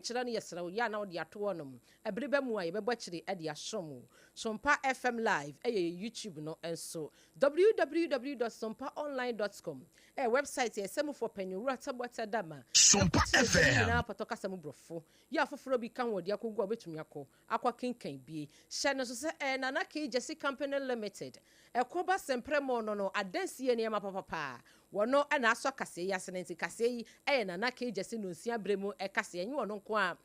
Kyerɛ no yɛsrɛ wo, yɛ a na wode ato hɔnom. Bere ba mu a yɛbɛbɔ akyire de asom wo. Sompa FM Live yɛ yɛn YouTube no nso. Www dot sompaonline dot com yɛ wɛbsaet a ɛsɛmufoɔ panyin Owura Tabuata Dama Sompa ɛkɔkyerɛ nsɛm FM. nyinaa pɔtɔ kasa mu borɔfo. Yɛ afoforɔ bi ka ho a ɔde akɔgu a wobɛtumi akɔ akɔ akenkan bi. Hyɛ no nso sɛ ɛyɛ Nana Kay Gyasi Company Limited. Ɛko ba sɛmprɛmo no no adansie nneɛma papapa. Wɔno na asɔ kaseɛ yi ase no nti kaseɛ yi yɛ Nana Kay Gyasi nonsia berɛ mu kaseɛ ɛnyɛ ɔno nko ara.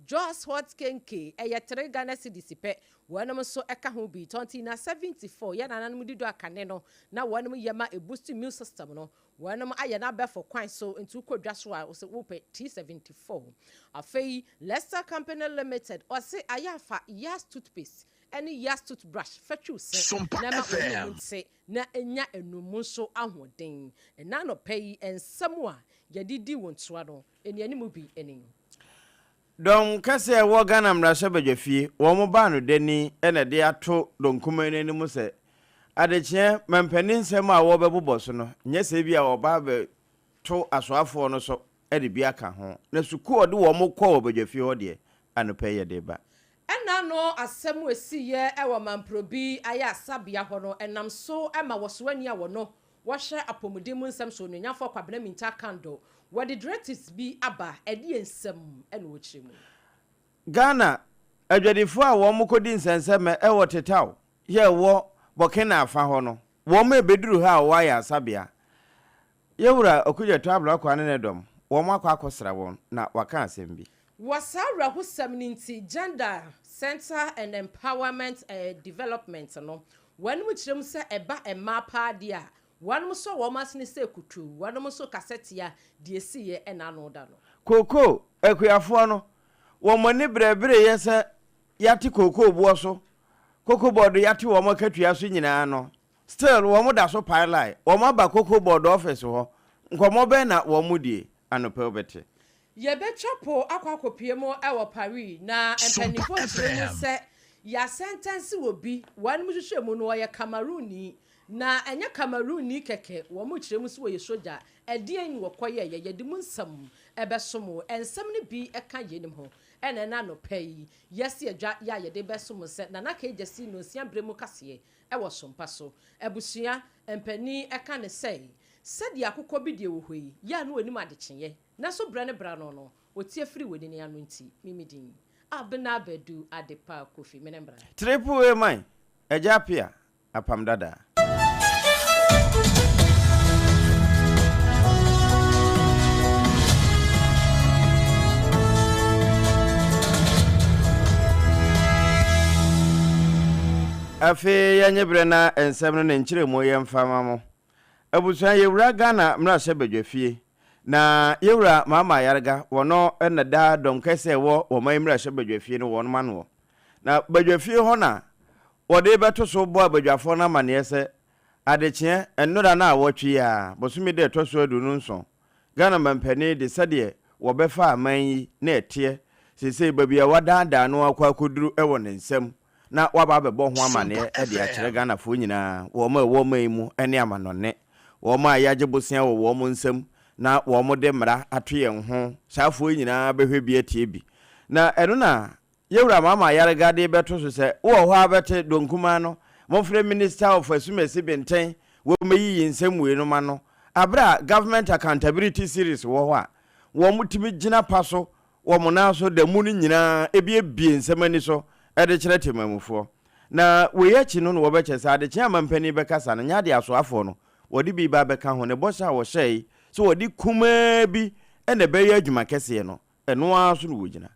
Jos Hot Kenke ɛyɛ 3 Ghana cedis pɛ. Wɔnom nso ka ho bi. Tɔnti na 74 yɛ nananom di dɔ akane no na wɔnom yɛ ma ɛboost immune system no. Wɔnom ayɛ no abɛfo kwan so nti wokɔ dwa so a wose wopɛ T74. Afei Lester Company Limited ɔse ayɛ afa Yas toothpaste ɛne Yas toothbrush fa twiw se Sompa na ɛma w'anomu FM. nte na nya anum nso ahoɔden. Ɛnnɛ anɔpa yi nsɛm a yɛde di wo ntoa no nnianim bi ni. Dɔm kɛse a ɛwɔ Ghana mmarahyɛbadwafie, wɔn baanodani na ɛde ato dɔm kumaa no anim sɛ, adekyeɛ mampanin nsɛm a wɔrebɛbobɔ so no, nyɛ sɛ ebia wɔba abɛto asoafoɔ no so de bi aka ho. Na sukuu a ɔde wɔn kɔɔ wɔ badwafie hɔ deɛ, anɔpa yi yɛde reba. Ɛnna ano asɛm a esiiɛ wɔ Mamprobi Ayarsabea hɔ no nam so ma wɔsoani a wɔno wɔhwɛ apɔmuden mu nsɛm so Onuonyamfoɔ Kwabena Mintah Kando wɔde directives bi aba ɛdeɛ nsɛm na ɔkyerɛ mu. Ghana adwadifoɔ a wɔn kɔdi nsɛnsɛmɛ wɔ Tetaw yɛ ɛwɔ Burkina afa hɔ no, wɔn rebɛduru ha a wɔwɔ ayarsabea. Yɛwura Okudzeto Ablakwa ne ne dɔm, wɔn akɔ akɔsra wɔn na wɔaka asɛm bi. Wɔ saa awerɛhosɛm no nti, Gender Centre and Empowerment Development no, wɔnom kyerɛ mu sɛ ɛba mmaa paa deɛ a, wɔnom sɔ wɔn asene sɛ kutuu, wɔnom nso kasa tia deɛ ɛsiiɛ ɛna ano da no. Kookoo akuafoɔ no, wɔn ani brɛbreyɛ sɛ yɛate kookoo boɔ so, cocoa board yɛate wɔn akatua so nyinaa no, still wɔn da so pae line. Wɔn aba cocoa board office hɔ, nkɔmmɔ bɛn na wɔn die? Anɔpa yi wobɛte. Yɛbɛtwa po akɔ akɔpue mu wɔ Paris, na Sompa mpanyimfo kyerɛ mu FM. sɛ yɛasɛntɛnse obi, wɔn nhwehwɛ mu no ɔyɛ Cameroonni, na ɛnyɛ Cameroonni kɛkɛ, wɔn kyerɛ mu sɛ ɔyɛ sogya. Ɛdeɛn na wɔkɔyɛeɛ? Yɛde mu nsɛm bɛsom wo. Nsɛm no bi ka yeinom ho na ɛnnɛ anɔpa yi yɛasi adwa yɛ a yɛde bɛsom wo sɛ Nana Kay Gyasi Nnɔnsia berɛ mu kaseɛ wɔ Sompa so. Abusua mpanin ka no sɛ, Sɛdeɛ akokɔ bi deɛ wɔ hɔ yi, yɛ a na ɔnim adekyeeɛ. Nanso berɛ ne berɛ ano no, ɔtie firi w'anini ano nti, me me din, Abena Badu Adepa Kofi, me ne mbra. Triple A man, Agya Appiah, Apam Dada. Afei yɛnye berɛ na nsɛm no ne nkyerɛmu yɛmfa ma mo. Abusua yɛwura Ghana mmarahyɛbadwafie Na Yewura Mahama Ayariga, wɔno na daa dɔm kɛse a ɛwɔ wɔman yi mmarahyɛbadwafie no wɔnom anoɔ. Na badwafie hɔ na wɔde rebɛto so bɔ abadwafoɔ no amaneɛ sɛ adekyeɛ nnora naawɔtwe yi ara, bosome da ɛtɔ so 27, Ghana mampanin de sɛdeɛ wɔbɛfa aman yi na ɛteɛ seesei baabi a wɔadaadaa no akɔ akɔduru wɔ ne nsam na waba abɛbɔ ho Sompa amaneɛ de akyerɛ FM. Ghanafoɔ nyinaa, wɔn a ɛwɔ ɔman yi mu ne amanɔne, wɔn a yɛagye bosea wɔ wɔn nsam na wɔde mmara ato yɛn ho, saa foɔ yi nyinaa bɛhwɛ bi atie bi. Na ɛno na Yɛwura Mahama Ayariga de rebɛto so sɛ, wowɔ hɔ ara bɛte Donkumaa no, momfrɛ Minister of Asumasi Benten wɔmmɛyiyi nsɛm weinom ano, aberɛ a Government Accountability Series wɔ hɔ a, wɔtumi gyina pa so wɔn nan so da mu no nyinaa buebue nsɛm ani so de kyerɛ temanmufoɔ. Na wei akyi no na wɔbɛkyɛ sɛ adekyee a mampanin bɛkasa no, nyɛ adeɛ asoafoɔ no wɔde bi reba abɛka ho. Ne bɔhyɛ a wɔhyɛe sɛ wɔde kumaa bi na ɛbɛyɛ adwuma kɛseɛ no, ɛno ara so na wɔgyina.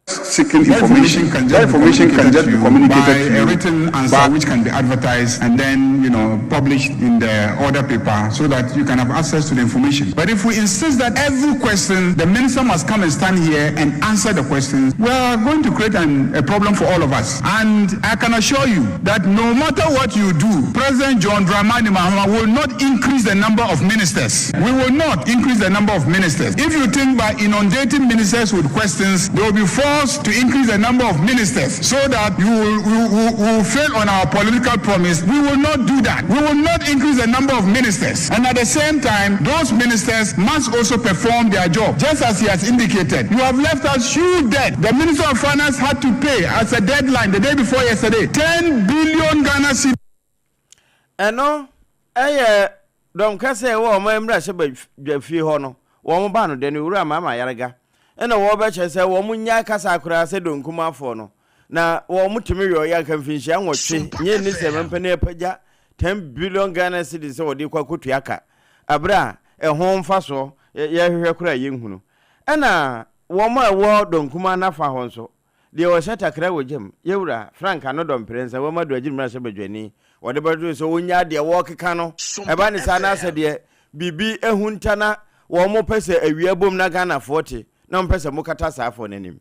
Seeking information can just, information can just be communicated by to you a written answer by which can be advertised and then you know published in the order paper so that you can have access to the information. But if we insist that every question the minister must come and stand here and answer the questions, we are going to create an, a problem for all of us. And I can assure you that no matter what you do, President John Dramani Mahama will not increase the number of ministers. We will not increase the number of ministers. If you think by inundating ministers with questions, they will be forced to to increase the number of ministers so that you will, you will, will fail on our political promise. We will not do that. We will not increase the number of ministers. And at the same time, those ministers must also perform their job, just as he has indicated. You have left us huge debt. The Minister of Finance had to pay as a deadline the day before yesterday 10 billion Ghana cedis. Ɛno yɛ dɔm kɛse a ɛwɔ ɔman mmarahyɛbadwafie hɔ no, wɔn ba no dɛ no Owura Mahama Ayariga na wɔrebɛkyerɛ sɛ wɔn nnyae kasa koraa sɛ Donkumafoɔ no na wɔn tumi wɛ ɔyɛ anka mfinhyia nwɔtwe nyɛ nni sɛ mampanin apagya 10 billion Ghana cedis sɛ wɔde kɔ akɔtua ka aberɛ a ɛho mfasoɔ yɛhwehwɛ koraa yɛnhunu. Ɛna wɔn a ɛwɔ Donkuma nafa hɔ nso Deɛ ɔhyɛ takra wɔ gyam, Yɛwura Frank Anodɔ Mprɛnsa, Wam Ado Agyiri Mmarahyɛbadwani, wɔde bɛto sɛ ɔnnyaa deɛ wɔrekeka no, ɛba ne saa na asɛ deɛ biribi ahunta na wɔn pɛ sɛ awia bom na Ghanafoɔ te na wɔn pɛ sɛ mokata saa foɔ no anim.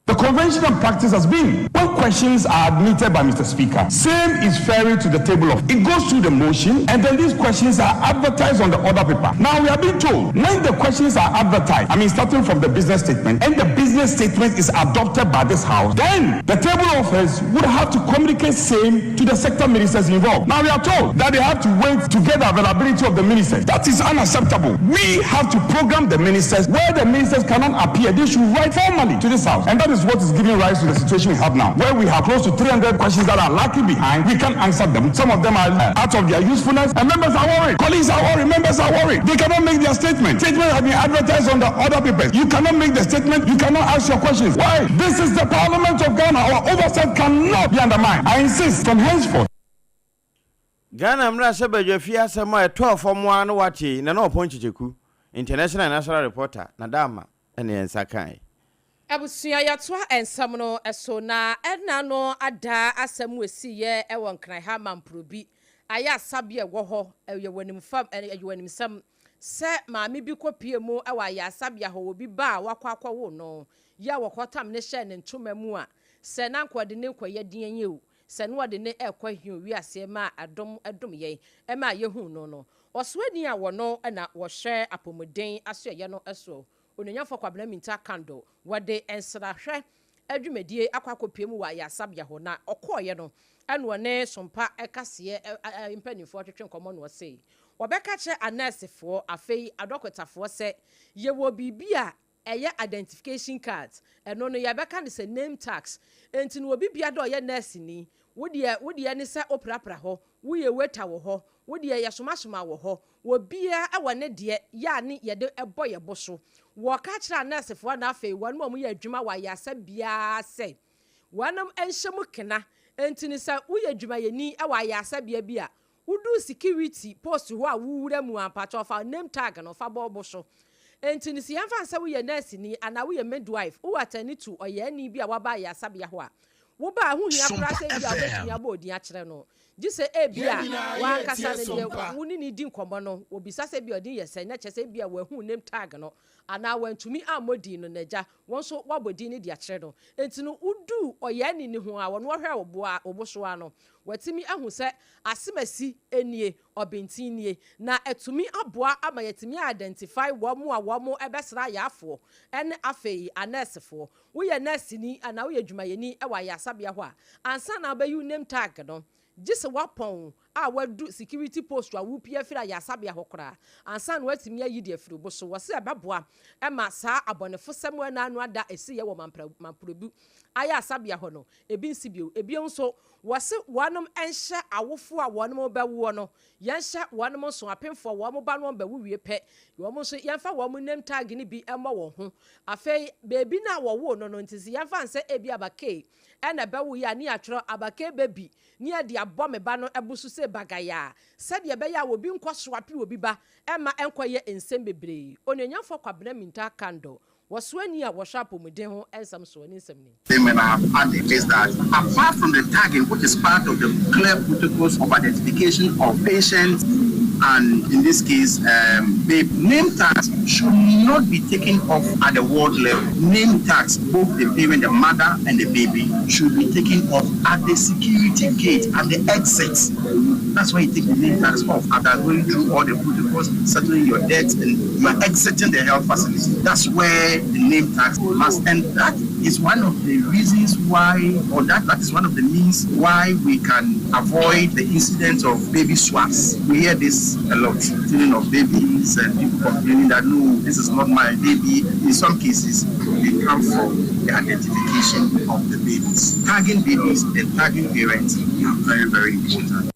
The conventional practice has been when questions are admitted by Mr. Speaker, same is ferried to the table of it goes through the motion and then these questions are advertised on the order paper. Now we are being told when the questions are advertised, I mean starting from the business statement and the business statement is adopted by this house, then the table office would have to communicate same to the sector ministers involved. Now we are told that they have to wait to get the availability of the ministers. That is unacceptable. We have to program the ministers where the ministers cannot appear. They should write formally to this house. And that is what is giving rise to the situation we have now, where we have close to 300 questions that are lacking behind. We can't answer them. Some of them are out of their usefulness. And members are worried. Colleagues are worried. Members are worried. They cannot make their statement. Statements have been advertised on the other papers. You cannot make the statement. You cannot ask your questions. Why? This is the Parliament of Ghana. Our oversight cannot be undermined. I insist from henceforth. Ghana mmarahyɛbadwafie asɛm a ɛtɔɔ fam ara no wate yi, Nana Ɔpɔn Kyekyeku, International and National Reporter, Nadaama ne yɛn nsa kae. Abusua yɛtoa nsɛm no so na ɛna no ada asɛm esiiɛ wɔ Nkran ha Mamprobi ayɛ asabea ɛwɔ hɔ ɛyɛ w'animfam ɛyɛ w'animsɛm sɛ maame bi kɔ pie mu wɔ ayaresabea hɔ obi ba a wakɔ akɔwo no yi a wɔkɔtam no hyɛɛ ne ntoma mu a sɛ na anka ɔde no rekɔyɛ deɛn o sɛ na ɔde no rekɔ he o wiaseɛ maa adom dom yɛn maa yɛhuu no no ɔsoani a wɔno na wɔhwɛ apɔmuden asoɛeɛ no soɔ Onuonyamfoɔ Kwabena Mintah Kandor wɔde nsrahwɛ dwumadie akɔ akɔpue mu wɔ ayaresabea hɔ na ɔkɔeɛ no ɛna ɔne Sompa kaseɛ mpaninfoɔ twetwe nkɔmmɔ na ɔse wɔbɛka kyerɛ anɛɛsefoɔ afei adɔkotafoɔ sɛ yɛwɔ biribi a ɛyɛ identification cards ɛno no yɛbɛka no sɛ name tags enti no obi bia dɛ ɔyɛ nɛɛseni wo deɛ wo deɛ ne sɛ woprapra hɔ woyɛ waiter wɔ hɔ wo deɛ yɛsomasoma wɔ hɔ Obiara wɔ ne deɛ yɛ a ne yɛde bɔ yɛn bo so. Wɔka kyerɛ anɛɛsefoɔ na afei wɔnom a wɔyɛ adwuma wɔ ayaresa biara sɛ wɔnom nhyɛ mu kena. Enti no sɛ woyɛ dwumayɛni wɔ ayaresabea bi a, woduru sikiriti post hɔ a wowura mu a, mpakyɛw fa name tag no fa bɔ wo bo so. Enti no sɛ yɛmfa no sɛ woyɛ nɛɛseni anaa woyɛ midwife, wowɔ atɛne tu ɔyaani bi a waba ayaresabea hɔ a, woba a ɛho hia koraa sɛ ebia wobɛtumi abɔ odin akyerɛ no. Gye sɛ ebia w'ankasa no deɛ wo ne no redi nkɔmmɔ no, obisa sɛ ebia ɔdin yɛ sɛn, na kyerɛ sɛ ebia wahu name tag no, anaa wantumi ammɔ din no, na agya, wo nso woabɔ din no de akyerɛ no. Enti no, woduu ɔyaani no ho a, ɔno ɔhwɛɛ wo bo a, wo bo so ara no, watumi ahu sɛ asemasi nie, ɔbenten nie, na atumi aboa ama yɛatumi a identify wɔn a wɔbɛsra ayarefoɔ ne afei anɛɛsefoɔ. Woyɛ nɛɛseni anaa woyɛ dwumayɛni wɔ ayaresabea hɔ a, ansa na wobɛyi wo name tag no, gye sɛ woapɔn a woadu security post a worepue afiri ayaresabea hɔ koraa ansa na woatumi ayi de afiri wo bo so. Wɔse ɛbɛboa ma saa abɔnefosɛm a ɛna ano ada a ɛsiiɛ wɔ Mamprobi ayaresabea hɔ no, ebi nsi bio. Ebio nso, wɔse wɔnom nhyɛ awofoɔ a wɔnom rebɛwoɔ no Yɛnhyɛ wɔnom nso, apemfoɔ, wɔn ba no wɔn bɛwo wie pɛ, wɔn nso yɛmfa wɔn name tag no bi mmɔ wɔn ho. Afei baabi no a wɔwoo no no nti sɛ yɛmfa no sɛ ebia Abakay na ɛbɛwoeɛ a ne yɛatwerɛ Abakay baby ne yɛde abɔ me ba no bo so sɛ Bagayaa sɛdeɛ ɛbɛyɛ a obi nkɔ swape obi ba mma ɛnkɔyɛ nsɛm bebree. Onuonyamfoɔ Kwabena Mintah Kandor Wɔsoani a wɔhwɛ apɔmuden ho nsɛm soɔ ne nsɛm ni. Statement I have added is that apart from the tagging which is part of the clear protocols of identification of patients and in this case um, babe, name tags should not be taken off at the ward level. Name tags, both the parent, the mother and the baby, should be taken off at the security gate, at the exit. That's why you take the name tags off after going through all the protocols, settling your debts and you are exiting the health facility. That's where the name tags must, and that is one of the reasons why, or that, that is one of the means why we can avoid the incident of baby swaps. We hear this a lot, stealing of babies and people complaining that no, this is not my baby. In some cases, they come from the identification of the babies. Tagging babies and tagging parents are very, very important.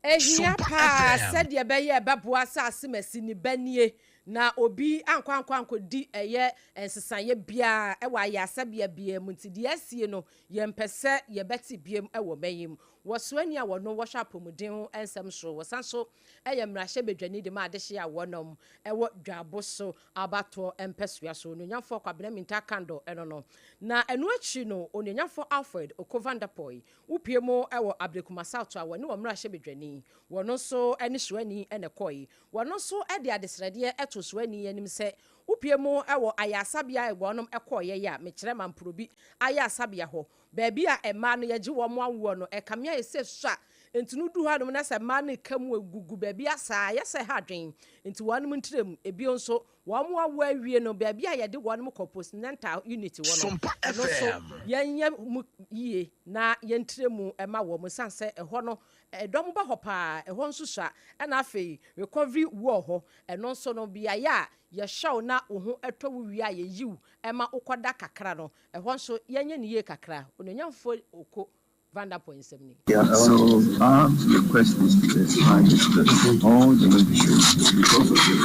Ehia paa sɛdeɛ ɛbɛyɛ ɛbɛboa sɛ asemasi ne ba nie na obi ankɔ ankɔ ankɔdi ɛyɛ nsesaeɛ biara ɛwɔ ayasabea biara mu nti deɛ asie no yɛmpɛ sɛ yɛbɛte biem ɛwɔ mɛyi mu. Wɔsoani a wɔno wɔhwɛ apɔmuden ho nsɛm so wɔsan so ɛyɛ mmarahyɛbadwani de ma adehye a wɔnom ɛwɔ dwabo so abatoɔ mpɛsoa so onuonyamfoɔ Kwabena Mintah Akandoh ɛno no. Na ɛno akyi no onuonyamfoɔ Alfred Oko Vanderpuije wopie mu ɛwɔ Ablekuma South a wɔne wɔ mmarahyɛbadwani wɔno nso ɛne soani ɛna ɛkɔe wɔno nso ɛde adesrɛdeɛ ɛto soani anim sɛ wopie mu ɛwɔ ayasabea a wɔnom ɛkɔɔyɛ yɛ a mekyerɛ Mamprobi ayasabea hɔ baabi a mmaa no yɛgye wɔn awoɔ no ɛkame ayɛ sɛ sua nti no du hanom na sɛ mmaa no ka mu egugu baabi asaa yɛsɛ ha adwen nti wɔnom ntiram ebio nso wɔn awo awie no baabi a yɛde wɔn kɔ postnatal unit wɔ no ɛno nso yɛnyɛ mu yie na yɛntire mu ɛma wɔn san sɛ ɛhɔ no ɛdɔm ba hɔ paa ɛhɔ nso sua ɛna afei recovery wɔ hɔ ɛno nso no beaeɛ a yɛhyɛw na wo ho ɛtɔ wo wie a yɛyiw ɛma wokɔda kakra no ɛhɔ nso yɛnyɛ ne yie kakra onuonyamfoɔ Oko Vanderpuije nsɛm ni. Yeah, so our request is to expand it to all the registries because of the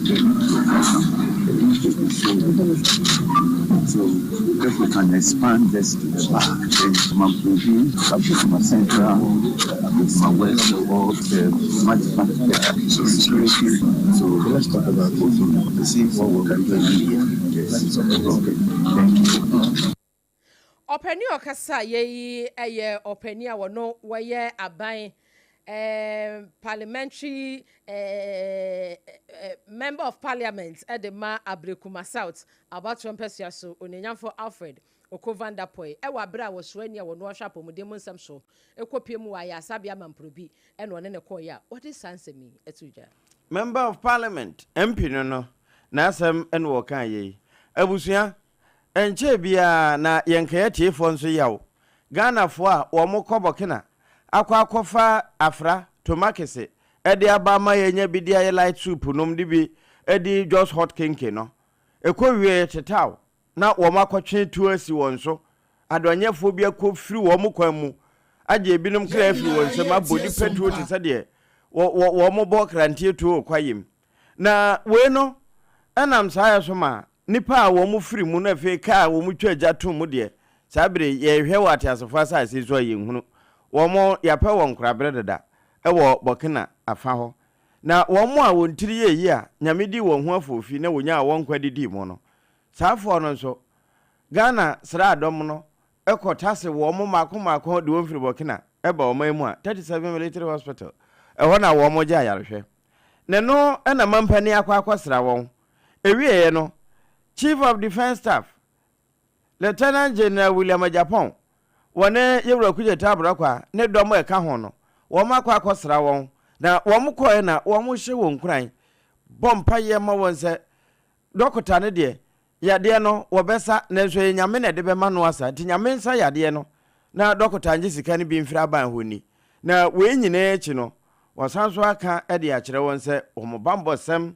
the So if we can expand this to the back, then Mamprobi, Ablekuma Central, Ablekuma West, or the much much better. So let's talk about it to see what we can do here. Yes. Okay. Thank you. Ɔpanin a ɔkasa yɛyi yɛ ɔpanin a wɔno wɔyɛ aban parliamentary member of parliament ɛde ma Ablekuma South abatoɔ mpɛsua so onuonyamfo Alfred Oko Vanderpuije ɛwɔ abere a wɔsoani a wɔno ɔhwɛ apɔmuden mu nsɛm so ɛkɔpie mu wɔ ayasabea Mamprobi ɛna ɔne ne kɔɔyɛ a wɔde saa nsɛm yi ɛto dwa. Member of Parliament, MP no n'asɛm ɛna wɔka yɛ yi. Abusua, nkyɛn biara na yɛn tiefoɔ nso yaw Ghanafoɔ a wɔn kɔ Burkina akɔ akɔfa afra tomakese ɛde aba ama yɛnya bi de ayɛ light soup nom de bi ɛde just hot kenke no ɛkɔ wie tetaw na wɔn akɔtwe tuo asi wɔn so adɔnyɛfoɔ bi akɔ firi wɔn kwan mu agye ebinom kra afiri wɔn nsam abɔ nipa tuo te sɛ deɛ wɔ wɔn bɔ kranteɛ tuo wɔ kwaeɛ na wei no ɛnam saa yɛ so ma nipa a wɔn firi mu na afei kaa a wɔn twa agya tom mu deɛ saa bere yɛhwɛ wɔ ateasefoɔ asase so a yɛnhunu wɔn yɛapɛ wɔn nkorabere deda ɛwɔ Burkina afa hɔ na wɔn a wɔn tiri yɛ yi a Nyame di wɔn ho afoofi na wɔnya a wɔn nkwa didi mu no saa afoɔ no nso Ghana sraadɔm no ɛkɔ tase wɔn mo mmaako mmaako de wɔn firi Burkina ɛba wɔn mu a 37 Military Hospital ɛhɔ na wɔn gye ayarehwɛ na no ɛna mampani akɔ akɔsra wɔn ewieɛ no Chief of Defence Staff, Lieutenant General William Agyapong, wɔne yɛwura Okudzeto Ablakwa ne dɔm a ɛka ho no wɔn akɔ akɔsra wɔn na wɔn kɔɛ na wɔn hyɛ wɔn nkuran bɔ mpayɛ ma wɔn sɛ dɔkota no deɛ yadeɛ no wɔbɛsa nanso ɛyɛ Nyame na ɛde bɛma no asa nti Nyame nsa yadeɛ no na dɔkota ngye sika no bi mfiri aban hɔ ni. Na wei nyinaa akyi no wɔsan so aka de akyerɛ wɔn sɛ wɔn bambɔsɛm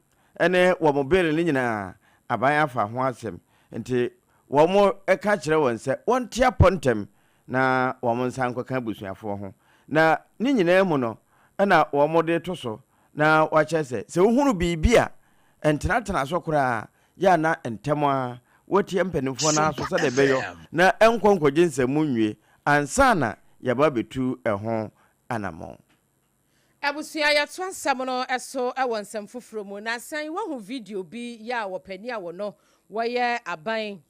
ne wɔn bill no nyinaa aban afa ho asɛm nti wɔn ka kyerɛ wɔn sɛ wɔnte apɔ ntɛm na wɔn nsa nkɔka abusuafoɔ ho. Na ne nyinaa mu no ɛna wɔn de to so na wakyerɛ sɛ sɛ wohunu biribi a ntenatena so koraa yɛ ana ntɛm a wɔtie mpanimfoɔ no aso sɛdeɛ ɛbɛyɔ na ɛnkɔ nkɔgye nsɛmmu nwie ansa na yɛba bɛtu ɛho anammɔn. Abusua, yɛto nsɛm no so wɔ nsɛm foforɔ mu na san wahu video bi yɛ a wɔpani a wɔno wɔyɛ aban.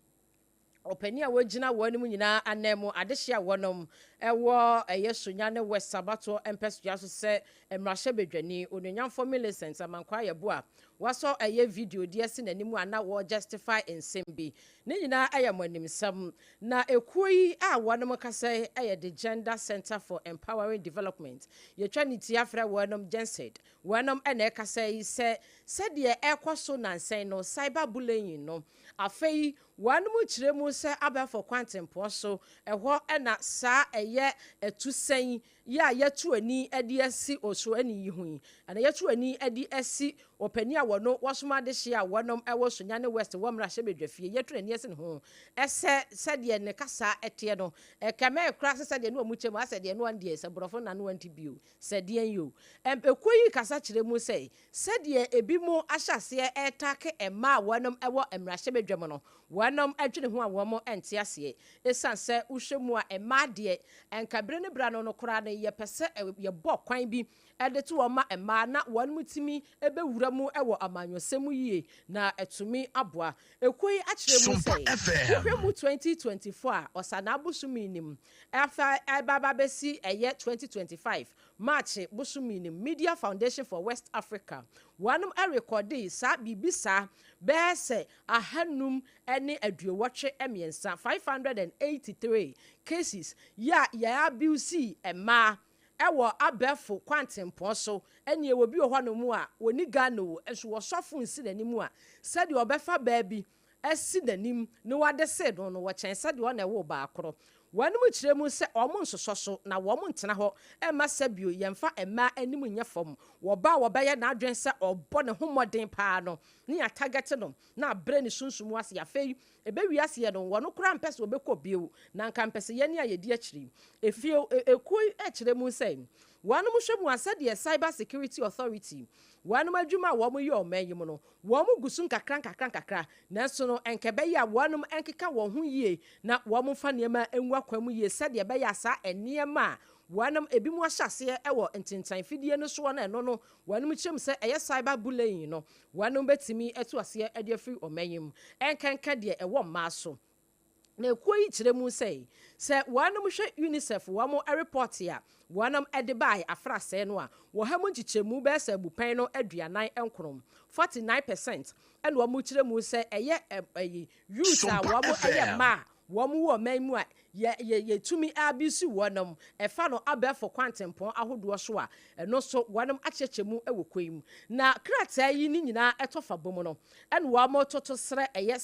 Ɔpanin a wɔgyina wɔn mu nyinaa anan mu adehye a wɔnom wɔ ɛyɛ Sunyani West abatoɔ mpɛsoa so sɛ mmarahyɛbadwani, Onuonyamfoɔ Millicent Amankwaa Yeboah, wasɔ ɛyɛ video de asi n'anim a na wɔ justify nsɛm bi. Ne nyinaa yɛ mo animsɛm. Na ekuo yi a wɔnom kasa yi yɛ The Gender Centre for Empowering Development. Yɛtwa ne ti afrɛ wɔnom GenCED. Wɔnom na ɛkasa yi sɛ sɛdeɛ ɛrekɔ so nansa yi no, cyber bullying no, afei Wɔnom kyerɛ mu sɛ abɛɛfo kwantempɔn so, ɛhɔ na saa ɛyɛ atusɛn yi a yɛatu ani de asi osuani yi ho yi, anaa yɛatu ani de asi ɔpanin a wɔno wɔsom adehyeɛ a wɔnom wɔ Sunyani West wɔ mmarahyɛbadwafie, yɛatu n'ani asi ne ho sɛ sɛdeɛ ne kasa teɛ no, ɛkame koraa sɛ sɛdeɛ ne wɔn kyɛ mu, asɛ deɛ ne wɔn deɛ sɛ borɔfo na ne wɔn nte bio, sɛ deɛn yi o. Ekuo yi kasa kyerɛ mu sɛ Sɛdeɛ ebinom ahyɛ aseɛ retaake mmaa a wɔnom wɔ mmarahyɛbadwam no, wɔnom dwene ho a wɔn nte aseɛ. Esiane sɛ wohwɛ mu a mmaa deɛ, nka bere ne bere ano no koraa no yɛpɛ sɛ yɛbɔ kwan bi de to hɔ ma mmaa na wɔnom tumi bɛwura mu wɔ amanyɔsɛm mu yie na atumi aboa. Ekuo yi akyerɛ mu sɛ, wohwɛ mu 2024 a, Ɔsanaa bosome nim afa ɛba ba bɛsi ɛyɛ 2025 March bosome no mu, Media Foundation for West Africa wɔnom rekɔdee saa biribi saa bɛyɛ sɛ 583, 583 cases, yi a yɛ abusee mmaa wɔ abɛɛfo kwantempɔn so. Ɛneɛ obi wɔ hɔ nom a ɔnni Ghana o, nso ɔsɔfo nsi n'anim a sɛdeɛ ɔbɛfa baa bi asi n'anim na wade see no no, wɔkyɛn sɛdeɛ ɔna ɛwoo baa koro. Wɔnom kyerɛ mu sɛ wɔn nsosɔ so na wɔn ntena hɔ mma sɛbio yɛmfa mmaa anim nyɛ fam. Wɔba a wɔbɛyɛ n'adwene sɛ ɔbɔ ne ho mmɔden paa no ne yɛatagɛte no na abrɛ ne sunsum ase. Afei ɛbɛwie aseɛ no wɔn koraa mpɛ sɛ wɔbɛkɔ bio na anka mpɛ sɛ yɛne a yɛdi akyire. Efie ekuo yi kyerɛ mu sɛ wɔnom hwɛ mu a sɛdeɛ Cyber Security Authority wɔnom adwuma a wɔyɛ ɔman yi mu no Wɔgu so nkakrankakra, nanso no, anka ɛbɛyɛ a wɔnom nkeka wɔn ho yie na wɔmfa nneɛma ngu akwan mu yie sɛdeɛ ɛbɛyɛ a saa nneɛma a wɔnom ebinom ahyɛ aseɛ wɔ ntentan fidie no soɔ no ɛno no wɔnom kyerɛ mu sɛ ɛyɛ cyber bullying no wɔnom bɛtumi atu aseɛ de afiri ɔman yi mu ɛnkanka deɛ ɛwɔ mmaa so. Na ekuo yi kyerɛ mu sɛ, sɛ wɔnom hwɛ UNICEF wɔn repɔte a wɔnom de baeɛ afrasɛɛ no a, wɔ ha mu nkyekyɛmu bɛyɛ sɛ abupɛn no 49, 49 percent, ɛna wɔn kyerɛ mu sɛ ɛyɛ ɛyi youth a wɔn ɛyɛ mmaa a wɔn wɔ ɔman mu a yɛ yɛ yɛtumi abuse wɔnom ɛfa no abɛɛfo kwantempɔn ahodoɔ so a ɛno nso wɔnom akyerɛkyerɛ mu wɔ kwan mu. Na krataa yi ne nyinaa ɛtɔ fa bɔ mu no ɛna wɔn toto srɛ ɛyɛ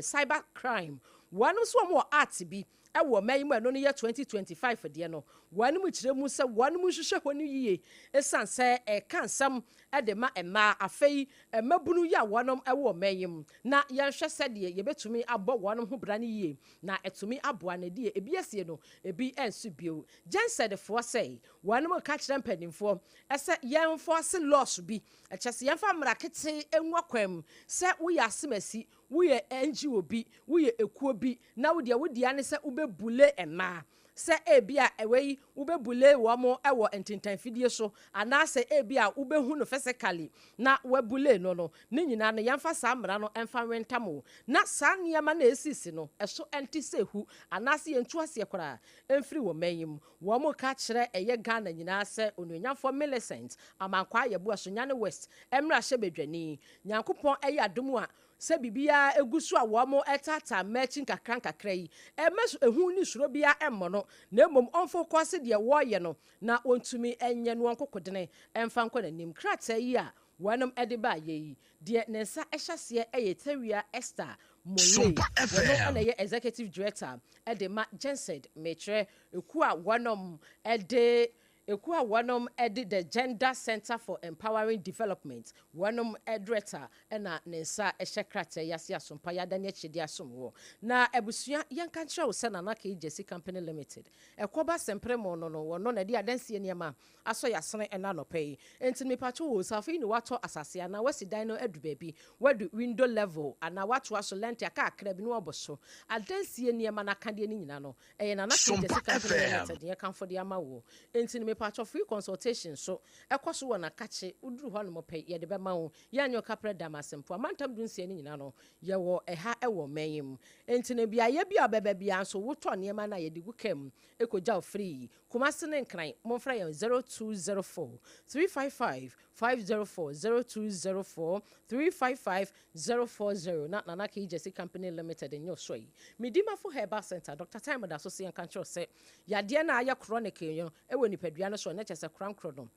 cyber crime wɔn nso wɔn wɔ act bi ɛwɔ ɔman yi mu, ɛno no yɛ 2025 deɛ no, wɔn mu kyerɛ mu sɛ wɔn mu nhwehwɛ hɔ no yie ɛsiane sɛ ɛka nsɛm ɛde ma mmaa afei mmabunu yi a wɔn ɛwɔ ɔman yi mu na yɛnhwɛ sɛdeɛ yɛbɛtumi abɔ wɔn ho bra no yie na ɛtumi aboa no deɛ ebi asie no ebi ɛnso bio. GenCEDfoɔ sɛ wɔn mu ka kyerɛ mpanimfoɔ ɛsɛ yɛnforce laws bi, ɛkyɛ sɛ yɛmfa mmara ketee ngu akwan mu sɛ woyɛ asemasi, woyɛ NGO bi, woyɛ ekuo bi na wodeɛ wodeɛ ne sɛ wobɛbully mmaa sɛ ebi a ɛwɔ yi wobɛbully wɔn wɔ ntentanfidie so anaasɛ ebi a wobɛhu no physically na wabully no, ne nyinaa no yɛmfa saa mmara no ɛmfa nwentam o na saa nneɛma na esisi no ɛso ɛnte sɛ hu anaasɛ yɛntu aseɛ koraa ɛmfiri wɔ man yi mu. Wɔn ka kyerɛ ɛyɛ Ghana nyinaa sɛ Onuonyamfoɔ Millicent Amankwaa Yeboah, Sunyani West mmarahyɛbadwani, Nyankopɔn ɛyɛ adom a sɛ biribiara egu so a wɔn ɛtaataa mmaa akyi nkakra nkakra yi ɛmɛ ehu ne suro biara ɛmmɔ no na mmom ɔmfo kɔ ase deɛ wɔreyɛ no na wɔntumi ɛnyɛ no wɔn ɛmfa nkɔ n'anim. Krataa yi a wɔnom ɛde baayɛ yi deɛ ne nsa ɛhyɛ aseɛ ɛyɛ Tawia Esther Mole, wɔn ɛna ɛyɛ executive director ɛde ma GenCED, mɛkyerɛ ekuo a wɔnom ɛde ekuo a wɔnom ɛde The Gender Center for Empowering Development wɔnom director, ɛna ne nsa ɛhyɛ krataa yi ase. Asompa yɛada ne akyidi asom wɔ na abusua yɛnka nkyerɛ wo sɛ Nana K Gyesi Company Limited ɛkɔba sɛmpere mu no wɔno na ɛde adansie nneɛma asɔ yɛasene ɛna anɔpɛ yi. Nti mipatwo wo sɛ afei ne watɔ asase anaa wasi dan no adu baabi wadu window level anaa watoa so lintel kakra bi ne wabɔ so adansie nneɛma no akadeɛ no nyinaa no ɛyɛ Nana K Gyesi Company Limited yɛ kamfo de ama wo. Nti no. Mepakyɛw free consultation nso ɛkɔ so wɔ Nakakye, woduru hɔ nom pɛ yɛde bɛma wo. Yɛanyɛ ɔkaprɛ da Masempo. Amantam dunsia no nyinaa no yɛwɔ ɛha wɔ ɔman yi mu. Enti no beaeɛ bi a wobɛba biara nso wotɔ nneɛma no a yɛde gu kaa mu kɔgya wo free. Kumasi ne Nkran momfrɛ yɛn 0204 355 504, 0204 355 040 na Nana Key Gyasi Company Limited nyɛ ɔsɔ yi. Medimafo Herbal Centre, Doctor Time da so se yɛnka nkyerɛ wo sɛ yadeɛ no a ayɛ chronic no wɔ nipadua no so a na kyerɛ sɛ korankorɔ no.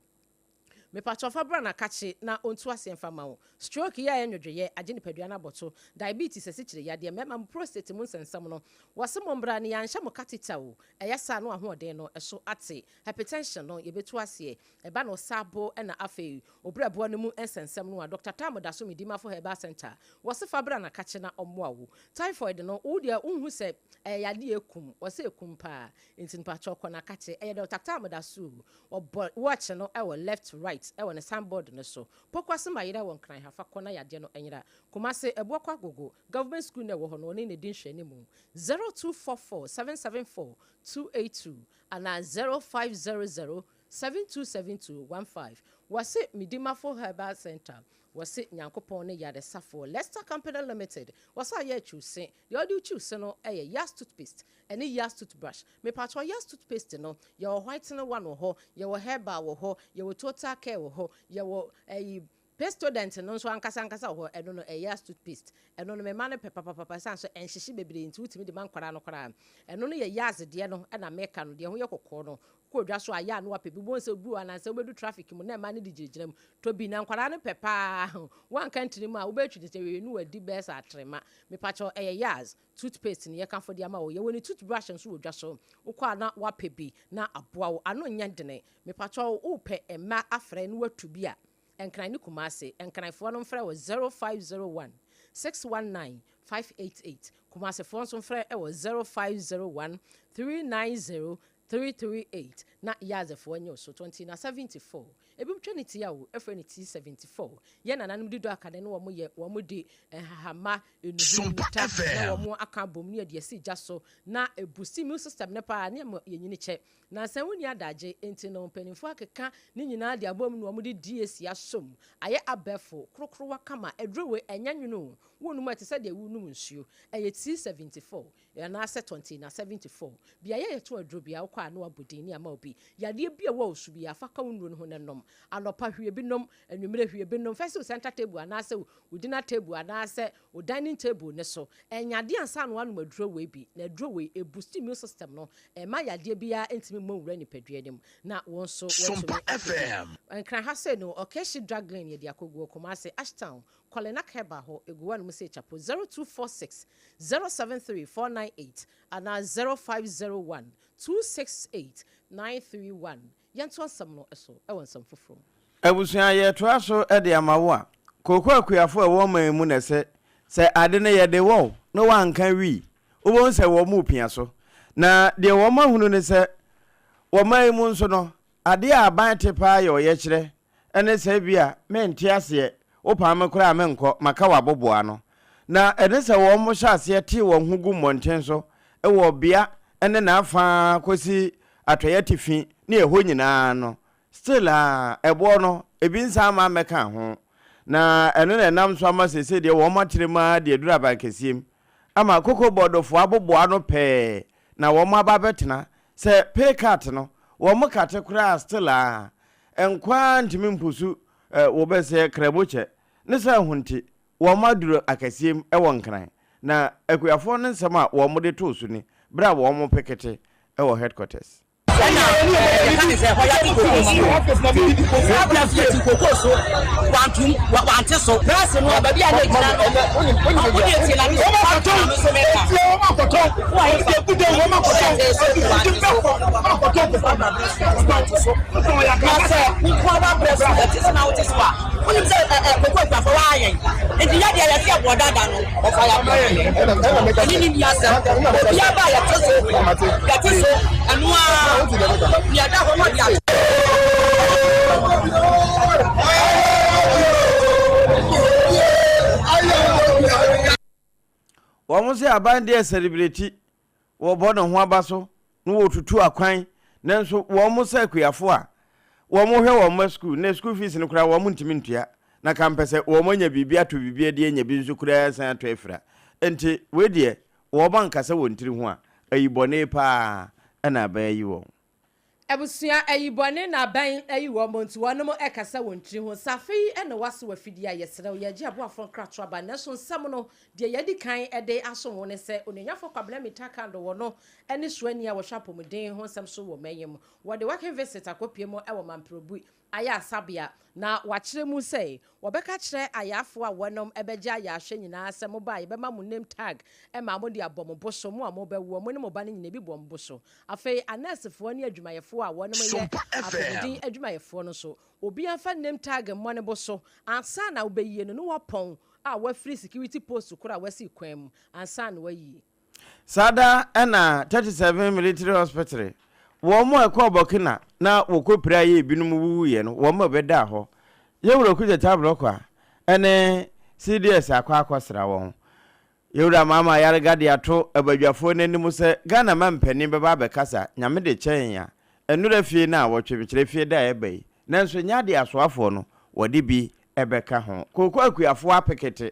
Mepakyɛw fa bra na kakye na ɔntu aseɛ mfa mma wo. Stroke yi a ɛyɛ nwodwoeɛ agye nipadua no abɔto, diabetes, asikyire yadeɛ, mmarima mo prostate mu nsɛnsɛm no, wɔse mombra na yɛanhyɛ mo catheter o, ɛyɛ saa na w'ahoɔden no so ate. Hypertension no yɛbɛtu aseɛ, ɛba no saabo ɛna afei obrɛboɔ no mu nsɛnsɛm no a, Doctor Tam da so Medimafo Herbal Centre, wɔse fa bra na kakye na ɔmmoa wo. Typhoid no wo deɛ wonhu sɛ ɛyɛ yadeɛ a ɛkum, wɔse ɛkum paa, nti mpakyɛw kɔ na kakye, ɛyɛ Doctor Tam da so o. Ɔbɔ watch no wɔ left right wɔ ne sign board no so. Pokuase ma yera wɔ Nkran ha fa kɔ na yadeɛ no nyera. Kumase, Abuakwa Agogo, Government school no a ɛwɔ hɔ no ɔne na ɛdi nhwɛanimu. 0244 774 282 anaa 0500 7272 15. Wɔse Medimafo Herbal Centre, wɔse Nyankopɔn ne yaresafoɔ. Lester Company Limited, wɔse ayɛ atwiw se. Deɛ wɔde retwiw se no yɛ Yas toothpaste ɛne Yas toothbrush. Mepakyɛw Yas toothpaste no, yɛwɔ whitening one wɔ hɔ, yɛwɔ herbal wɔ hɔ, yɛwɔ total care wɔ hɔ, yɛwɔ ɛyi Pestodent no nso ankasa ankasa wɔ hɔ, ɛno no ɛyɛ Yas toothpaste. Ɛno no me mma no pɛ papapapa ɛsiane sɛ ɛnhyehye bebree nti wotumi de ma nkwadaa no koraa. Ɛno no yɛ Yas deɛ no na meka no, deɛ ɛho yɛ kɔkɔɔ no. Wokɔ dwa so a, yɛ a na wapɛ bi. Wobɛhu sɛ obi wɔ hɔ anaasɛ wobɛdu traffic mu na mmaa no de gyinagyina mu tɔ bi. Na nkwadaa no pɛ paa. Woanka ntini mu a, wobɛtwi no sɛ wei na wadi bɛyɛ sɛ atrema. Mepakyɛw, ɛyɛ Yaz toothpaste na yɛkamfo de ama wo. Yɛwɔ ne toothbrush nso wɔ dwa so. Wokɔ a na woapɛ bi na aboa wo. Ano nyɛ dene. Mepakyɛw, wopɛ mma afrɛ na woatu bi a, Nkran ne Kumasi. Nkranfoɔ no mfrɛ wɔ 0501 619 588. Kumasefoɔ nso mfrɛ wɔ 0501 390 338 na Yazefoɔ nye wo so 20 na 74. Ebinom twa ne ti a o, frɛ no ti 74. Yɛn nananom di dɔ akane ne wɔn yɛ, wɔn de nhahamma, nnuhunu, Sompa nnuta na FM. wɔn aka abom ne yɛde asi gya so na ɛbusti immune system no paa ne ɛma yɛnyini kyɛ. Nansa wonni adagye nti no mpaninfoɔ akeka ne nyinaa de abom na wɔn de DAC asom. Ayɛ abɛɛfo, korokorowa kama, aduro wei ɛnyɛ nwono o, wonom a ɛte sɛ deɛ worenom nsuo. Ɛyɛ ti 74. Anaasɛ tɔnte na 74. Beaeɛ a yɛtɔn aduro biara, wokɔ a na wɔabɔ din ne ama wo bi. Yadeɛ bi a ɛwɔ wo so biara, fa ka wo nnuro no ho na nom. Anɔpa, hwie bi nom. Anwummerɛ, hwie bi nom. Fa si wo center table anaasɛ wo dinner table anaasɛ wo dining table no so. Ɛnyɛ adeɛ ansa na woanom aduro wei bi. Na aduro wei, ɛboost immune system no. Ɛmma yadeɛ biara ntumi mmɔ nwura nipadua no mu na wo nso woatumi Sompa apɛ bi. FM. Nkran ha sei no, Ɔkɛhye Drug Lane yɛde akɔgu hɔ, Kumasi, Ashtown, Kɔlenak Herbal hɔ, egu hɔ nom sɛ Chapo 0246 073 498 anaa 0501 268 931. Yɛntoa nsɛm no so wɔ nsɛm foforɔ mu. Abusua, yɛtoa so de ama wo a, kooko akuafo a ɛwɔ ɔman yi mu na ɛsɛ sɛ ade no yɛde wɔ wo na woanka wii, wobɛhu sɛ wɔn repia so. Na deɛ wɔn ahunu ne sɛ, wɔ ɔman yi mu nso no, adeɛ a aban te paa yɛ ɔyɛkyerɛ ne sɛ ebia mente aseɛ, wopam me koraa a menkɔ, maka w'aboboa ano. Na ɛne sɛ wɔhyɛ aseɛ te wɔn ho gu mmɔnten so wɔ bea ne n'afa ara kɔsi atɔeɛ atifi ne ɛhɔ nyinaa no, still a ɛboɔ no ebi nsan mma mmɛka ho. Na ɛno na ɛnam so ama seesei deɛ wɔn atrɛ mu ara de aduru abankɛseɛ mu ama koko bɔɔdɔfoɔ aboboa ano pɛɛ na wɔn aba abɛtena. Sɛ pay cut no wɔn kate koraa still a Nkwa ara ntumi mpusu wo bɛ sɛ kramokyɛ ne sɛ ho nti wɔn aduru akɛseɛm wɔ Nkran. Na akuafoɔ no nsɛm a wɔn de too so ni berɛ a wɔn pekete wɔ headquarters. Ɛna yɛka ne sɛ hɔ yɛate koko so saa berɛ so yɛte koko so wantom wante so brase no a baabi a na ɛgyina no wode tie na me so na me so meka Na sɛ wo nko ara w'abrɛ so ɛte sɛ na wote so a, wonim sɛ ɛ ɛ koko akuafo waa yɛn. Nti yɛ deɛ yɛse ɛboɔ dada no, ɔfa yɛ abrɛ. Ɛne ne nni asɛm. Obiara ba a yɛte so, yɛte so, ɛno ara, nea ɛda hɔ no ɔde ato. Wɔn se aban deɛ sɛlebireti, wɔbɔ ne ho aba so na wɔtutu akwan. Nanso wɔn sɛ akuafoɔ a wɔhwɛ wɔn mma sukuu na sukuu fees no koraa wɔn ntumi ntua na kampɛ sɛ wɔn anya biribi atɔ biribi adi anya bi nso koraa asan atɔ afira. Enti wei deɛ wɔn ankasa wɔn tiri ho a, ayi bɔne paa na aban ayi wɔn. Abusua, ayi bɔne na aban ayi wɔn nti wɔnom ɛkasa wɔn tiri ho. Sɛ afei na woaso w'afidie a, yɛsrɛ wo, yɛregye aboafoɔ nkratoɔ aba. Nanso nsɛm no, deɛ yɛadi kan de aso wo ne sɛ, Onuonyafoɔ Kwabena Mintah Kandor wɔ no ne soani a wɔhwɛ apɔmuden ho nsɛm so wɔ man yi mu. Wɔde working visit akɔpue mu wɔ Mamprobi Ayarsabea, na wɔakyerɛ mu sɛ wɔbɛka akyerɛ ayaafo a wɔnom bɛgye ayaahwɛ nyinaa sɛ moba a yɛbɛma mo name tag ma mode abɔ mo bo so, mo a mobɛwoɔ, mo ne mo ba no nyinaa ebi bɔ mo bo so. Afei anɛɛsefoɔ ne adwumayɛfoɔ a wɔnom yɛ apɔmuden adwumayɛfoɔ no nso, obiara mfa name tag mmɔ ne bo so ansa na wobɛyie no, ne wɔapɔn a wɔafiri security post koro a wɔasi kwan mu ansa na wɔayie. Saa da na 37 Military Hospital, wɔn a ɛkɔɔ Burkina na wɔkɔpiraeɛ a ebinom wuwuiɛ no, wɔn a bɛdaa hɔ. Yɛwura Okudzeto Ablakwa ne CDS akɔ akɔsra wɔn. Yɛwura Mahama Ayariga de ato abadwafoɔ no anim sɛ Ghana mampanin bɛba abɛkasa, Nyame de kyɛ yɛn a, nnora fie no a wɔtwe mekyerɛ fie da a ɛba yi, nanso nyɛ adeɛ asoafoɔ no wɔde bi bɛka ho. Kooko akuafoɔ apekete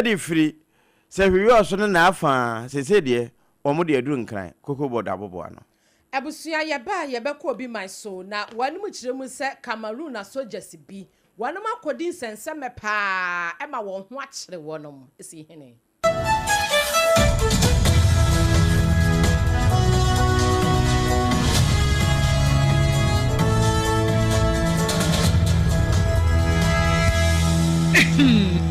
de firi Sɛ hwehwɛ ɔso no na afa a, seesei deɛ wɔn de aduru Nkran, Koko Board aboboa ano. Abusua yɛba a yɛbɛkɔ obi man so na wɔnom kyerɛ mu sɛ Cameroon asogyasi bi wɔnom akɔdi nsɛnsɛmɛ paa ɛma wɔn ho akyere wɔnom si hene.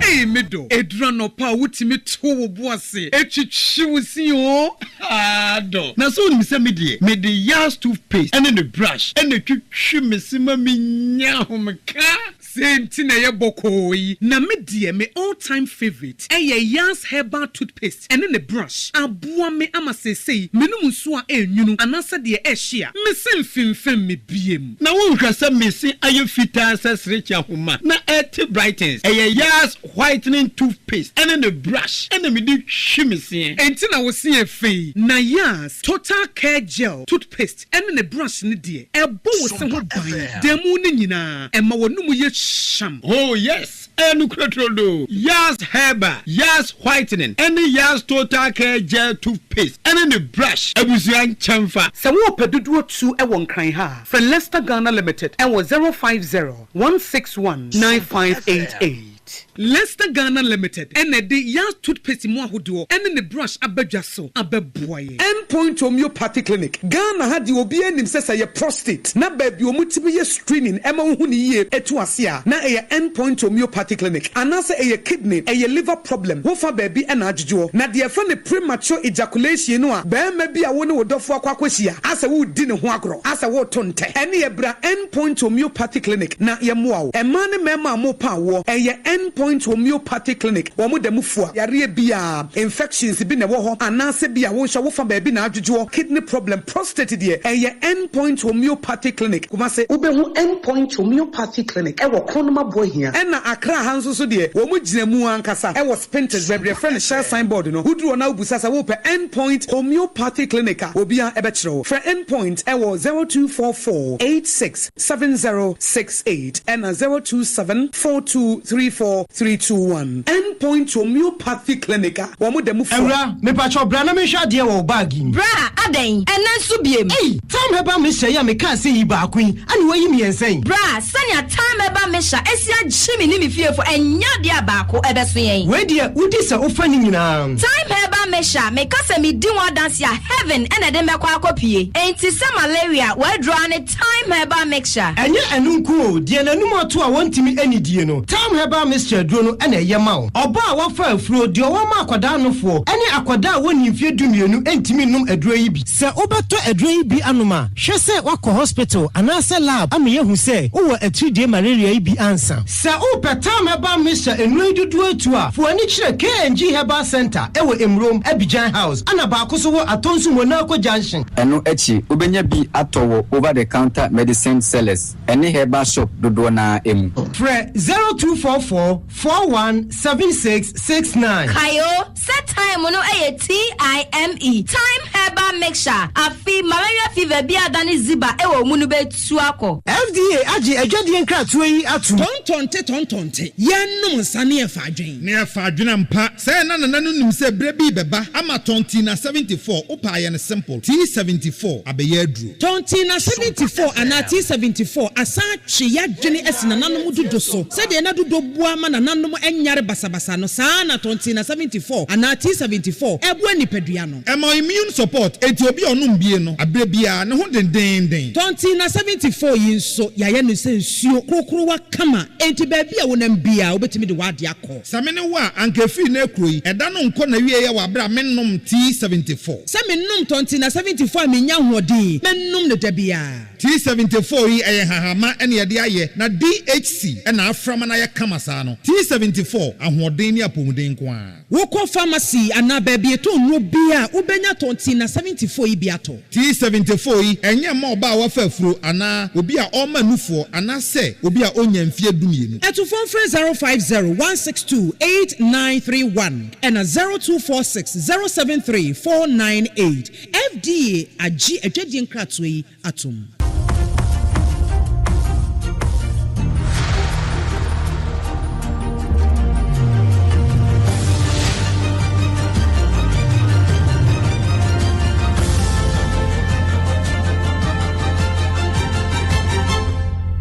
Ei me dɔ, ɛduru anɔpa a wotumi to wo bo ase twitwi wo se oo, haa dɔ. Na sɛ wonim sɛ me deɛ, mede Yaz toothpaste ne ne brush na ɛtwitwi me se ma menya ahomeka. Sei nti na ɛyɛ bɔkɔɔ yi. Na me deɛ me all time favourite ɛyɛ Yaz herbal toothpaste ɛne ne brush. Aboa me ama seesei menom nsuo a ɛnwunu anaasɛ deɛ ɛhye a, me se mfemfem me biem. Na wonhwɛ sɛ me se ayɛ fitaa sɛ serekye ahoma na ɛte brightens. Ɛyɛ Yaz whitening toothpaste ɛne ne brush ɛna mede twi me seɛ. Enti na wo se yɛ fɛ yi. Na Yaz total care gel toothpaste ɛne ne brush no deɛ, ɛbɔ wo se ho ban da mu no nyinaa, ɛma w'anomu yɛ hyeam. Oh yes, ɛyɛ nokorɛ turodoo. Yaz Herbal, Yaz Whitening ɛne Yaz Total Care Gel Toothpaste ɛne ne brush abusua nkyɛnfa. Sɛ worepɛ dodoɔ tu wɔ Nkran ha a, frɛ Lester Ghana Limited wɔ 050 161 9588. Lester Ghana Limited na ɛde Yaz Toothpaste mu ahodoɔ ne ne brush aba dwa so abɛboa yɛn. End Point Homeopathy Clinic, Ghana ha deɛ obiara nim sɛ sɛ ɛyɛ prostate na baabi a wɔtumi yɛ screening ma wohu no yie tu ase a na ɛyɛ End Point Homeopathy Clinic anaasɛ ɛyɛ kidney, ɛyɛ liver problem, wofa baabi na adwodwoɔ. Na deɛ yɛfrɛ no premature ejaculation no a barima bi a wo ne wo dɔfoɔ akɔ akɔhyia asɛ woredi ne ho agorɔ, asɛ woreto ntɛ, ɛneɛ bra End Point Homeopathy Clinic na yɛmmoa wo. Mmaa ne mmarima a morepa awoɔ, ɛyɛ End Point Homeopathy Clinic, wɔn da mu fua yareɛ biara, infections bi na ɛwɔ hɔ anaasɛ bi a wo nso a wofa baabi na adwodwoɔ, kidney problem, prostate deɛ, ɛyɛ End Point Homeopathy Clinic, Kumasi. Wobɛhu End Point Homeopathy Clinic wɔ Kronum Aboahia. Ɛna Accra ha nso so deɛ, wɔn gyina mu ankasa wɔ Spintex, baabi a yɛfrɛ no Shell sign board no. Woduru hɔ na wobisa sɛ worepɛ End Point Homeopathy Clinic a, obiara bɛkyerɛ wo. Frɛ End Point wɔ 0244 86 7068 ɛna 027 4234 321. End Point Homeopathy Clinic a wɔn da mu fua. Awura, mepakyɛw bra na menhwɛ adeɛ wɔ wo bag yi mu. Bra, adɛn? Ɛnnɛ nso biem? Ei! Thyme Herbal Mixture yi a mekaa sɛ yi baako yi, ɛna woayi mmiɛnsa yi? Bra, sɛnea Thyme Herbal Mixture asi agye me ne me fiefo, ɛnyɛ adeɛ a baako bɛso yɛn. Wei deɛ, wodi sɛ wofa ne nyinaa. Thyme Herbal Mixture, meka sɛ medi ho adanse a, heaven na ɛde me bɛkɔ akɔpue. Enti sɛ malaria, w'aduro ara ne Thyme Herbal Mixture. Ɛnyɛ ɛno nko o, deɛ n'anum ato a wɔntumi nnidie no, Thyme Herbal Mixture aduro no na ɛyɛ ma wo. Ɔbaa a wafa afuro, deɛ ɔwɔ ma akwadaa nofoɔ, ne akwadaa a wɔnnii mfeɛ dumienu ntumi nnom aduro yi bi. Sɛ wobɛtɔ aduro yi bi anom a, hwɛ sɛ woakɔ hospital anaasɛ lab ama yɛahu sɛ wowɔ atiridie malaria yi bi ansa. Sɛ wopɛ Thyme Herbal Mixture nnuro yi dodoɔ atu a, fa w'ani kyerɛ KNG Herbal Centre wɔ Emurom, Abidjan House, ɛna baako nso wɔ Atonsu Monaco Junction. Ɛno akyi, wobɛnya bi atɔ wɔ over-the-counter medicine sellers ne herbal shop dodoɔ no ara mu. Frɛ 0244 41 76 69. Kae o, sɛ thyme no yɛ T-I-M-E, thyme. Herbal Mixture, Afe, malaria fever bi a adane ziba wɔ wo mu no bɛtu akɔ. FDA agye adwadie nkratoɔ yi atom. Tɔntɔnte tɔntɔnte, yɛnnom nsa ne yɛfa adwen. Ne yɛfa adwene ampa. Sɛɛ na nana no nim sɛ berɛ bi rebɛba ama Tɔntina 74, wopɛ a yɛ no simple, T74 abɛyɛ aduro. Tɔntina 74 anaa T74 asan atwe y'adwene asi nananom dudo so. Sɛdeɛ na dudo boa ma nananom nyare basabasa no, saa ara na Tɔntina 74 anaa T74 boa nipadua no. Ɛma immune support, enti obi a ɔnom bie no, aberɛ biara, ne ho dendeenden. Tɔntina 74 yi nso, yɛayɛ no sɛ nsuo korokorowa kama, enti baabi a wonam biara, wobɛtumi de w'adeɛ akɔ. Sɛ me ne wo a, anka ɛfiri nnɛ rekuro yi, ɛda no nkɔ n'awieɛ wɔ aberɛ a mennom T74. Sɛ menom Tɔntina 74 a mennya ahoɔden, mɛnom no da biara. T74 yi ɛyɛ nhahamma na yɛde ayɛ na DHC na afra ma no ayɛ kama saa no. T74, ahoɔden ne apɔmuden nko ara. Wokɔ pharmacy anaa baabi yɛtɔn nnuro biara a, wobɛnya Tɔntina 74 yi bi atɔ. T74 yi, ɛnyɛ mma ɔbaa a wafa afuro anaa obi a ɔrema nufoɔ anaasɛ obi a ɔnnya mfeɛ dumienu. Atufoɔ mfrɛ 050 162 8931 ɛna 0246 073 498. FDA agye adwadie nkratoɔ yi atom.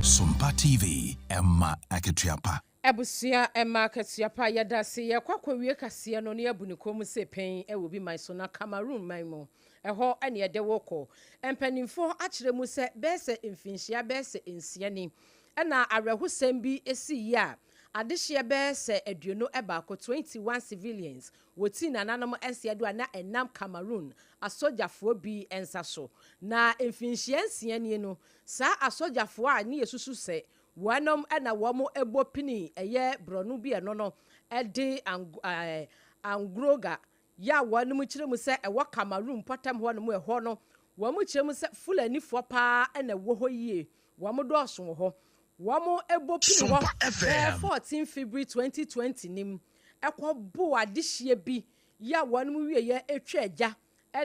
Sompa TV, ɛma akatua pa. Abusua ɛma akatua pa. Yɛdase yɛkɔ akɔwie kaseɛ no na yɛabu ne kɔn mu se pɛn wɔ bi man so na Cameroon man mu ɛhɔ ne yɛde wo kɔ. Mpaninfoɔ akyerɛ mu sɛ bɛyɛ sɛ mfinhyia bɛyɛ sɛ nsia ni na awerɛhosɛm bi sii a adehyeɛ bɛyɛ sɛ 21, 21 civilians, wɔtii nananom nseɛ do a na ɛnam Cameroon asogyafoɔ bi nsa so. Na mfinhyia nsia nie no saa asogyafoɔ a ne yɛsusu sɛ Wɔnom na wɔn bɔ pini ɛyɛ brɔno bi ɛno no de Angroga yɛ a wɔnom kyerɛ mu sɛ ɛwɔ Cameroon mpɔtam hɔ nom ɛhɔ no wɔn kyerɛ mu sɛ Fulanifoɔ paa na ɛwɔ hɔ yie wɔn dɔɔso wɔ hɔ wɔn bɔ pini hɔ bɛyɛ 14 February 2020 nim ɛkɔ boo adehyeɛ bi yɛ a wɔnom wieɛ ɛtwa gya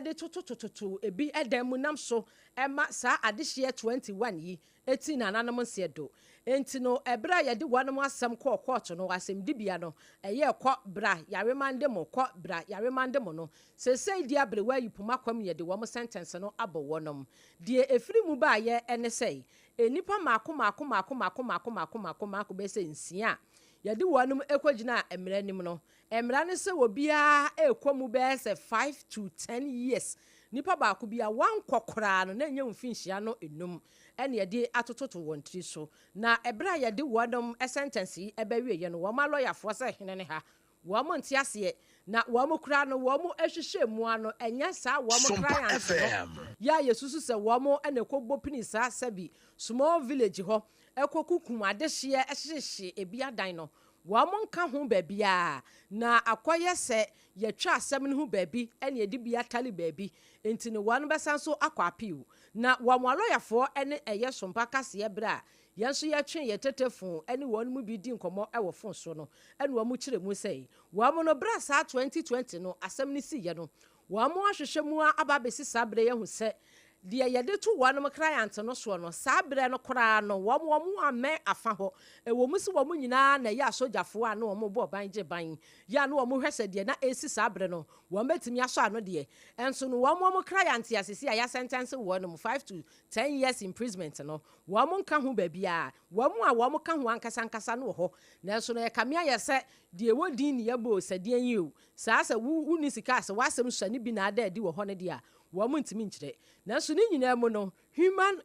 de tototototo ebi dan mu nam so ma saa adehyeɛ 21 yi ti nananom nseɛ do. Enti no, ɛberɛ a yɛde wɔnom asɛm kɔɔ kɔɔto no, asɛmdibea no, ɛyɛɛ kɔ bra yaremande mo, kɔ bra yaremande mo no, seesei deɛ aberewa ayi poma kwam yɛde wɔn sɛntɛnse no abɔ wɔnom. Deɛ ɛfiri mu baeɛ ne sɛ, nnipa mmaako mmaako mmaako mmaako mmaako mmaako mmaako mmaako bɛyɛ sɛ nsia a yɛde wɔnom kɔgyinaa mmara anim no, Mmara ne sɛ obiara rekɔ mu bɛyɛ sɛ five to ten years. Nipa baako biara wankɔ koraa no na ɛnyɛ mfinhyia no nnum ɛna yɛde atototo wɔn tiri so. Na ɛberɛ a yɛde wɔn sɛntɛnse yi bɛwieɛ no wɔn alɔyafoɔ sɛ hene ne ha wɔn nte aseɛ na wɔn koraa no wɔn hwehwɛ mu ara no ɛnyɛ saa wɔn client no yɛ a yɛsusu sɛ wɔn na ɛkɔbɔ pini saa sɛbi small village hɔ ɛkɔkukum adehyeɛ hyehyee ebi adan no Wɔnka ho baabiara, na akɔyɛ sɛ yɛatwa asɛm no ho baabi na yɛde bi atare baabi, nti no wɔbɛsan nso akɔ appeal. Na wɔn alɔyafoɔ ne ɛyɛ sompa kaseɛ berɛ a yɛn nso yɛtwee yɛn tetefon ne wɔn mu bi di nkɔmmɔ wɔ fon so no, ɛna wɔn kyerɛ mu sɛ wɔn no berɛ a saa 2020 no asɛm no siiɛ no, Wɔahwehwɛ mu ara aba abɛsi saa berɛ yi ahu sɛ deɛ yɛde to wɔn client no soɔ no, saa berɛ no koraa no, wɔn wɔn ammɛn afa hɔ. Ɛwɔ mu sɛ wɔn nyinaa na ɛyɛ asogyafoɔ a na wɔbɔ ban gye ban yi a na wɔhwɛ sɛ deɛ na ɛresi saa berɛ no wɔbɛtumi asɔ ano deɛ, nso no wɔn wɔn client a seesei a yɛasɛntɛnse wɔn 5 to 10 years imprisonment no, wɔn nka ho baabiara. Wɔn a wɔka ho ankasa ankasa no wɔ hɔ, nanso no ɛkame ayɛ sɛ deɛ ɛwɔ din ne yɛbɔ o, sɛ deɛn yi o, Saa sɛ wo wonni sika a sɛ w'asɛm sua ne bi na ada adi wɔ hɔ no deɛ a, wɔn ntumi nkyerɛ. Nanso ne nyinaa mu no, Human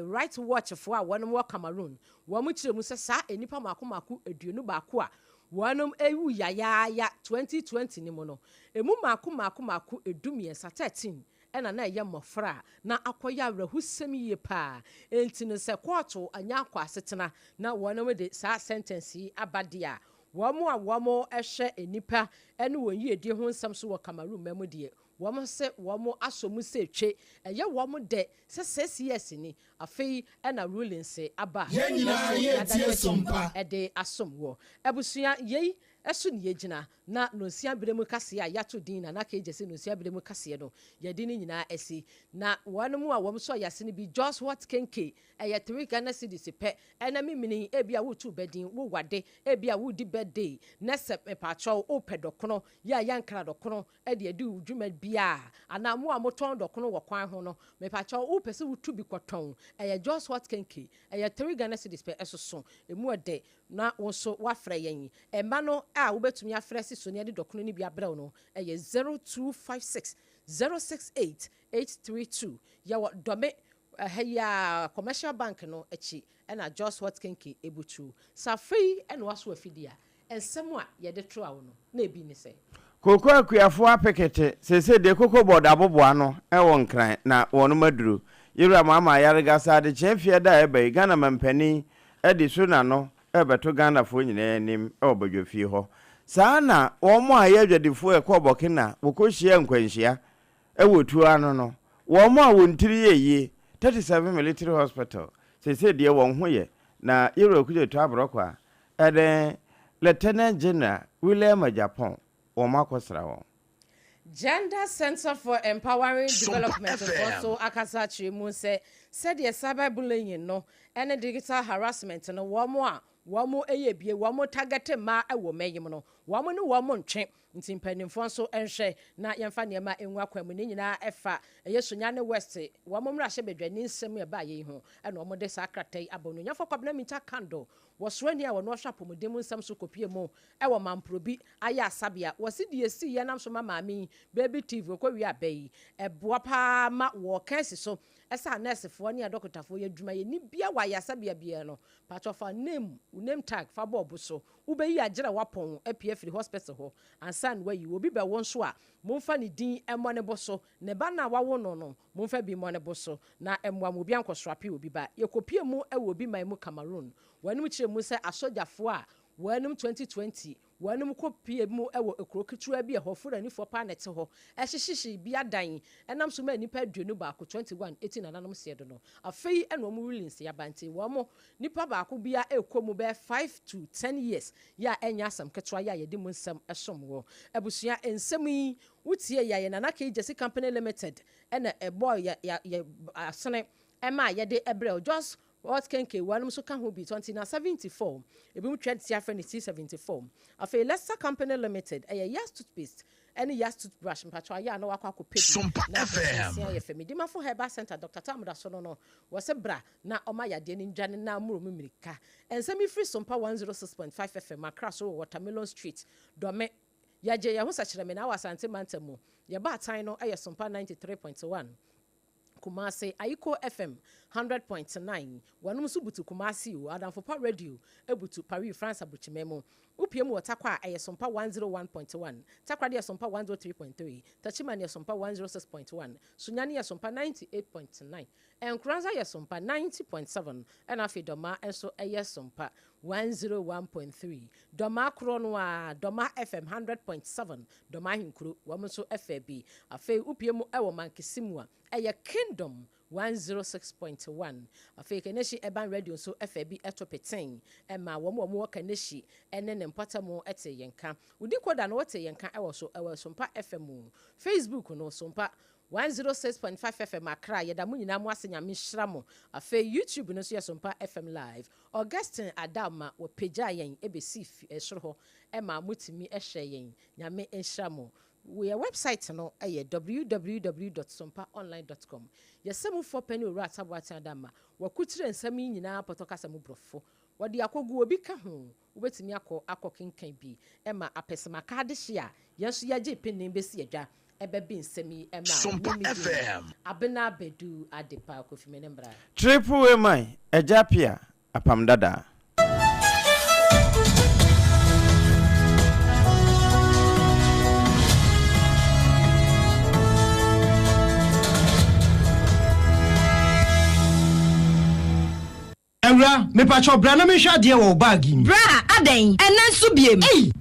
Rights Watch foɔ a wɔnom wɔ Cameroon, wɔn kyerɛ mu sɛ saa nnipa mmaako mmaako 21 a wɔnom wu yayaaya 2020 no mu no, ɛmu mmaako mmaako mmaako 13, 13, na na ɛyɛ mmɔfra a na akɔyɛ awerɛhosɛm yie paa. Enti no sɛ kɔɔto anya akɔ asetena na wɔnom de saa sentence yi aba deɛ a, Wɔn a wɔhwɛ nnipa ne wɔn yiedie ho nsɛm so wɔ Cameroon man mu deɛ, wɔn se wɔn asɔ mu sɛ twe. Ɛyɛ wɔn dɛ sɛ six years ni, afei na rulings aba a Yɛn nyinaa nanso yɛretie yɛadane sompa. akyi de asom wɔ. Abusua, yei so na yɛgyina na nonsia berɛ mu kaseɛ a yɛato din Nana Kay Gyasi Nonsia berɛ mu kaseɛ no, yɛde ne nyinaa asi. Na wɔnom a wɔn sɔ yɛn ase no bi, Jos Hot Kenke, ɛyɛ three Ghana cedis pɛ, ɛna memene yi, ebia woretu bɛdin, wowade, ebia woredi birthday, na sɛ mepaakyɛw wopɛ dɔkono, yɛ a yɛnkra dɔkono de adi wo dwuma biara, anaa mo a motɔn dɔkono wɔ kwan ho no, mepaakyɛw wopɛ sɛ wotu bi kɔtɔn, ɛyɛ Jos Hot Kenke, ɛyɛ three Ghana cedis pɛ, ɛsoso, emu ɛdɛ, na wo nso woafrɛ yɛn. Mma no a wobɛtumi afrɛ si so na yɛde dɔkono no bi abrɛ wo no yɛ 0256 068 832. Yɛwɔ Dɔme ha yi ara, Commercial Bank no akyi na Jos Hot Kenke butu. Sɛ afei na woaso afidie a, nsɛm a yɛde toa wo no, na ebi ne sɛ. Kooko akuafoɔ apekete, seesei deɛ Cocoa Board aboboa ano wɔ Nkran na wɔnom aduru. Yewura Moammar Ayariga sɛ adekyeɛ fiada a ɛreba yi Ghana mampanin de su n'ano rebɛto Ghanafoɔ nyinaa anim wɔ badwafie hɔ. Saa na wɔn a ɛyɛ adwadifoɔ a ɛkɔɔ Burkina wɔkɔhyiaa nkwanhyia wɔ tuo ano no, wɔn a wɔn tiri yɛ yie, 37 Military Hospital, seesei deɛ wɔn ho yɛ na Yewura Okudzeto Aborɔkwaa ne Lieutenant General William Agyapong wɔn akɔsra wɔn. Gender Centre for Empowering Sompa Development foɔ FM. nso akasa akyerɛ mu sɛ sɛdeɛ cyber bullying no ne digital harassment no wɔn a wɔn yɛ bie wɔn target mmaa wɔ mma yi mu no wɔn ne wɔn ntwe nti mpanimfoɔ nso nhwɛ na yɛmfa nneɛma ngu akwan mu ne nyinaa ɛfa ɛyɛ Sunyani West wɔn mmarahyɛbadwani nsɛm a ɛbaeɛ yi ho ɛna wɔn de saa krataa yi aba Onuonyamfoɔ Kwabena Mintah Kandor wɔ soani a wɔno ɔhwɛ apɔmuden mu nsɛm so kɔpie mu wɔ Mamprobi ayɛ asabea. Wɔse deɛ ɛsiiɛ nam so ma maame yi Baby TV ɔkɔwie aba yi, ɛboa pa ara ma wɔka asi so sɛ anɛɛsefoɔ ne adɔkotafoɔ yɛ adwumayɛni biara wɔ ayaresabea biara no, paatwɔ fa name, wo name tag fa bɔ wo bo so. Wobɛyi agyerɛ w'apɔn apue afiri hospital hɔ ansa na wayi. Obi bɛwo nso a, momfa ne din mmɔ ne bo so. Ne ba no a wawo no no, momfa bi mmɔ ne bo so na mmoa ma obi ankɔsoape obi ba. Yɛkɔpue mu wɔ obi man mu Cameroon. Wɔanom kyerɛ mu sɛ asogyafoɔ a wɔanom 2020 wɔanom kɔ pue mu wɔ ekuro ketewa bi a ɛhɔ Fulanifoɔ paa na ɛte hɔ hyehyehye bi adan ɛnam so maa nnipa 21, 21, ti nananom seɛ do no. Afei na wɔn release aba nti wɔn nipa baako biara ɛrekɔ mu bɛyɛ 5 to 10 years yɛ a ɛnyɛ asɛm ketewa yɛ a yɛde mu nsɛm som wɔ abusua nsɛm yi wotie yɛ a yɛ Nana Kay Gyasi Company Limited na ɛbɔɔ yɛ yɛ yɛ asene ɛmaa yɛde brɛ wo just What kenke weinom nso ka ho bi, tɔnti na 74, ebinom twa tia frɛ no T74. Afei Lester Company Limited, ɛyɛ Yas toothpaste ɛne Yas toothbrush, mpakyɛw ayɛ a na wakɔ akɔpɛ bi Sompa na FM. nsia yɛ fɛ. Medimafo Herbal Centre, Doctor Tam da so no no, wɔse bra na ɔma yadeɛ no ndwane na mmoro mu mmirika. Nsɛm yi firi Sompa 106.5 FM, Accra so wɔ Watermelon Street, Dome. Yɛgye yɛn ho sɛkyerɛmena wɔ Asante Mantam mu. Yɛn baatan no yɛ Sompa 93.1. Kumasi, Ayiko FM 100.9, wɔnom nso butu Kumasi o, Adamfo Pa Radio butu Paris, France aburokyiman mu. Wopue mu wɔ Tarkwa a, ɛyɛ Sompa 101.1, Takoradi yɛ Sompa 103.3, Techiman yɛ Sompa 106.1, Sunyani yɛ Sompa 98.9, Nkoranza yɛ Sompa 90.7, ɛna afei Dɔmaa nso yɛ Sompa 101.3. Dɔmaa korɔ no ara, Dɔmaa FM 100.7, Dɔm ahenkuro, wɔn nso fɛ bi. Afei wopue mu wɔ Mankessi mu a, ɛyɛ Kingdom 106.1. Afei Kaneshie Urban Radio nso fɛ bi to petee ma wɔn a wɔwɔ Kaneshie ne ne mpɔtam te yɛn nka. Wo decoder no wote yɛn nka wɔ so wɔ Sompa FM mu. Facebook no, Sompa 106.5 FM Accra, yɛda mo nyinaa mo ase Nyame nhyira mo. Afei YouTube no nso yɛ Sompa FM Live. Augustine Adamma wɔpagyaa yɛn bɛsii soro hɔ ma motumi hwɛɛ yɛn. Nyame nhyira mo. Yɛ website no yɛ www dot sompaonline dot com. Yɛ sɛmufoɔ pɛ ne Owura Atta Boateng Adamma. Wakukyire nsɛm yi nyinaa pɔtɔ kasa mu brɔfo. Wɔde akɔgu obi ka ho. Wobɛtumi akɔ akɔ kenkan bi ma apɛsɛmaka adehye a yɛn nso yɛgye pennen bɛsi adwa ɛbɛbe nsɛm yi ma wo. Sompa Ne me din FM. Abena Badu Adepa Kofi me ne mbra. Triple A man, Agya Appiah, Apam Dada. Awura, mepakyɛw bra na menhwɛ adeɛ wɔ wo bag yi mu. Bra, adɛn? Ɛnnɛ nso biem? Ei!